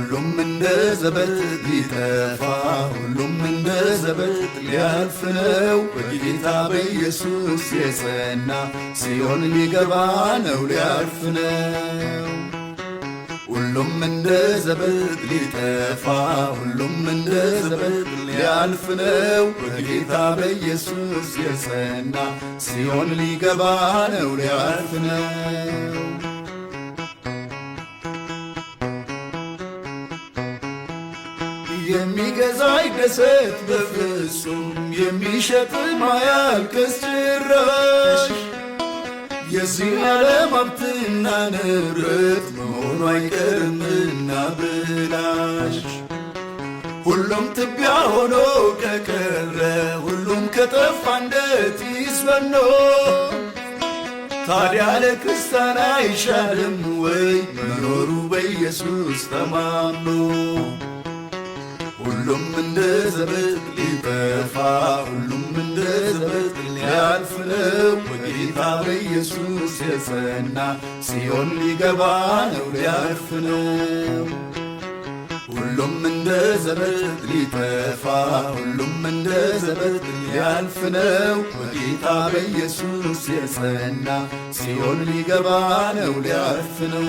ሁሉም እንደ ዘበት ሊጠፋ፣ ሁሉም እንደ ዘበት ሊያልፍ ነው። በጌታ በኢየሱስ የጸና ጽዮን ሊገባ ነው፣ ሊያርፍ ነው። ሁሉም እንደ ዘበት ሊጠፋ፣ ሁሉም እንደ ዘበት ሊያልፍ ነው። በጌታ በኢየሱስ የጸና ጽዮን ሊገባ ነው፣ ሊያርፍ ነው። የሚገዛ ይደሰት በፍጹም፣ የሚሸጥ ማያልቅስ ጭራሽ። የዚህ ዓለም ሀብትና ንብረት መሆኑ አይቀርምና ብላሽ። ሁሉም ትቢያ ሆኖ ከቀረ፣ ሁሉም ከጠፋ እንደ ጢስ በኖ፣ ታዲያ ለክርስቲያን አይሻልም ወይ መኖሩ በኢየሱስ ተማምኖ? ሁሉም እንደ ዘበት ሊጠፋ፣ ሁሉም እንደ ዘበት ሊያልፍ ነው። በጌታ በኢየሱስ የጸና ጽዮን ሊገባ ነው፣ ሊያርፍ ነው። ሁሉም እንደ ዘበት ሊጠፋ፣ ሁሉም እንደ ዘበት ሊያልፍ ነው። በጌታ በኢየሱስ የጸና ጽዮን ሊገባ ነው፣ ሊያርፍ ነው።